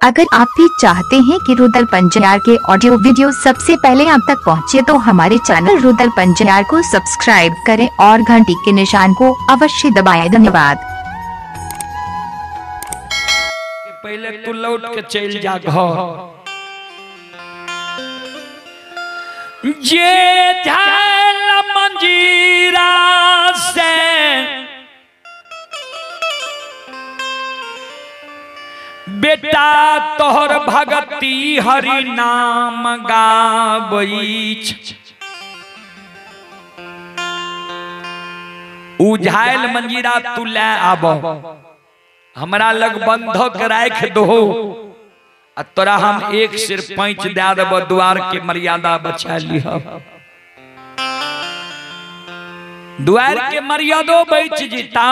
अगर आप भी चाहते हैं कि रुदल पंजियार के ऑडियो वीडियो सबसे पहले आप तक पहुंचे तो हमारे चैनल रुदल पंजियार को सब्सक्राइब करें और घंटी के निशान को अवश्य दबाएं। धन्यवाद। पहले तू लौट के चल जा घर। जे झाल मंजीरा से बेटा तोहर भगती हरि नाम गाबई। उझायल मंजीरा तू ले आब, हमरा लग बंधक राख दो, आ तोरा हम एक सिर पैंच दे देब, द्वार के मर्यादा बचा लिह। द्वार के मर्यादो बच जीता।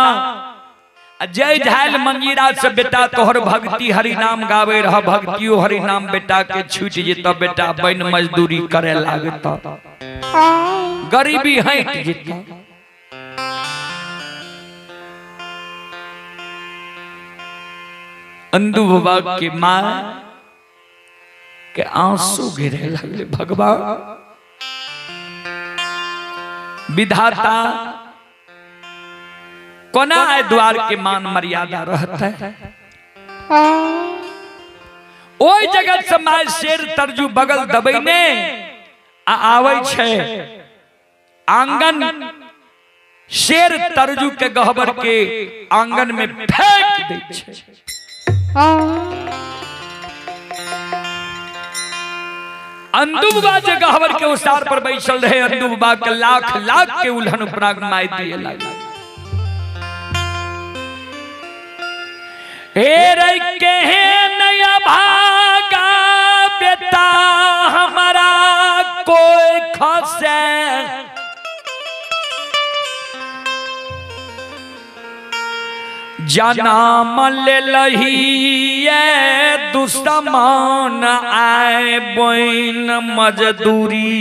जय झाल मंजीरा से बेटा तोहर भक्ति हरि नाम गावे रह, भक्तियो हरि नाम बेटा के छूट जेता, बेटा बन मजदूरी करे लागता, गरीबी हट जेता। अंधु बाबा के मां के आंसू गिरे लगले। भगवान विधाता कोना है द्वार के मान मर्यादा रहता है। ओई जगत समाज शेर तरजू बगल दबैने आ आवे छे आंगन, शेर तरजू के गहबर के आंगन में फेंक दे छे। अंदू बाबा जे गहबर के उसार पर बैसल रहे, अंदू बाबा के लाख लाख के उल्हन उपराग माय दिए लागल। हे के नया भागा बेटा हमारा कोई खसे, जन्म ले लही दुश्मन आए बन मजदूरी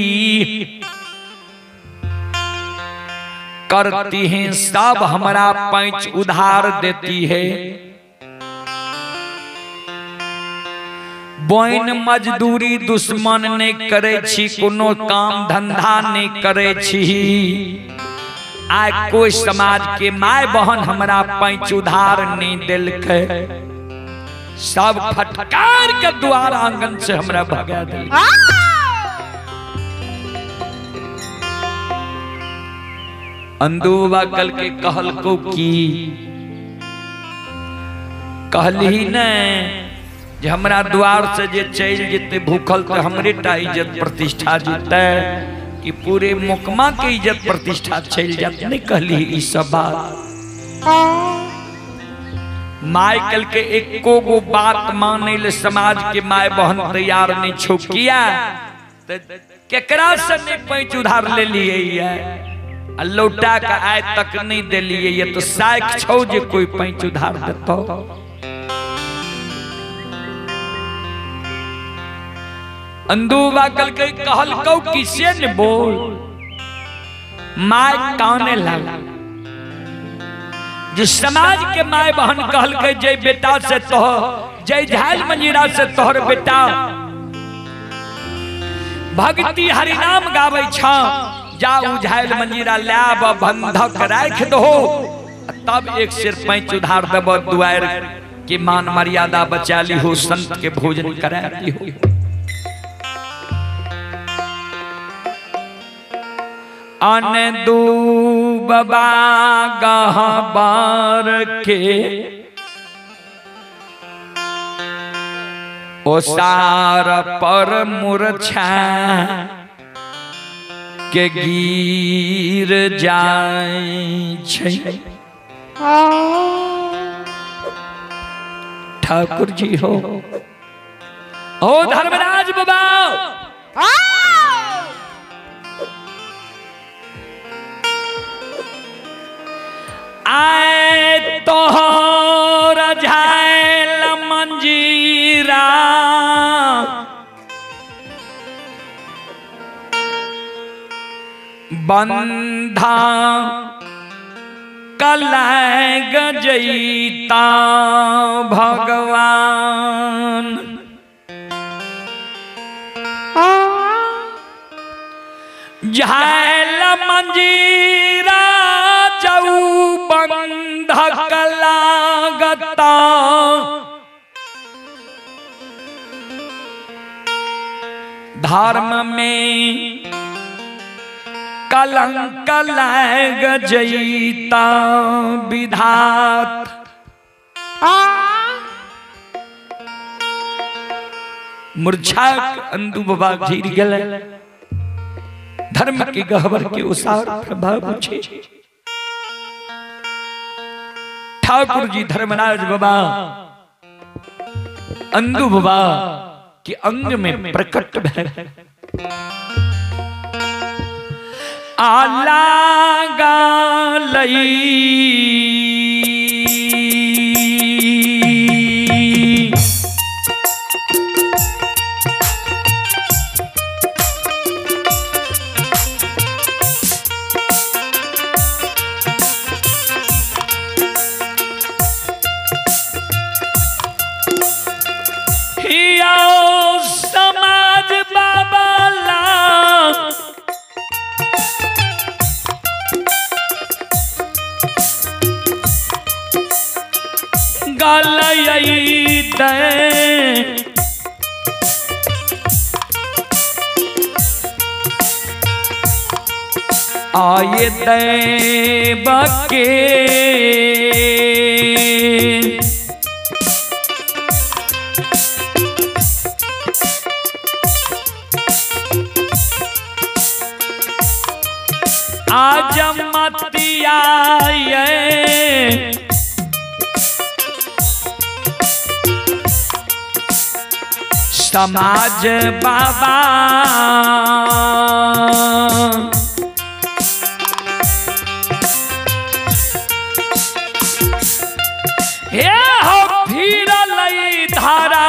करती हैं, सब हमारा पैंच उधार देती है। बन मजदूरी दुश्मन नहीं करे छी, कोनो काम धंधा नहीं करे छी। आइ कोई समाज के my बहन हमरा पैंच उधार नहीं दिलकै, सब फटकार के द्वार आंगन से हमरा भगा दिलकै। अंदू कल के कहलको की कहली ने जे हमरा द्वार से जे चल जेते भूखल तो हमरे टा इज्जत प्रतिष्ठा जीते कि पूरे मुकमा के इज्जत प्रतिष्ठा चल जात। नहीं कहली ई सब बात। My कल के एको गो बात माने ले समाज के my बहन तैयार नहीं छो। किया केकरा से नहीं पैंच उधार ले लिए है, लौटा का आय तक नहीं दे लिए, ये तो साख छो जे कोई पैंच उधार देतो। अंदू बाकल के कहल कौ किसे ने बोल, my काने लगा। जो समाज के my बहन कहल के जय बेटा से तोह, जय झाल मंजीरा से तोहर बेटा भक्ति हरिनाम गावे छा, जा उझायल मंजीरा लाब बंधक राख दो, तब एक सिर पैंच उधार देब, दुआर के मान मर्यादा बचा ली हो, संत के भोजन करा ली हो। अन बाबा गहबर के ओसार पर मूर्छा के गिर जाय छै। ठाकुर जी हो, ओ धर्मराज बाबा, आए तोहर झायल मंजीरा बंधा कलाय गजैता भगवान। झाल मंजीरा जाऊ बंधक लागता धर्म में कलंक लग जईता विधात। मूर्छा अंदू बाबा झीर गए धर्म के गहवर के उसार प्रभाव छे। ठाकुर जी धर्मराज बाबा अंदू बाबा के अंग में प्रकट भय आला गालई समाज बाबा ला गलई दे आए देव के आज मतिया समाज बाबा हे हो फिर लई धारा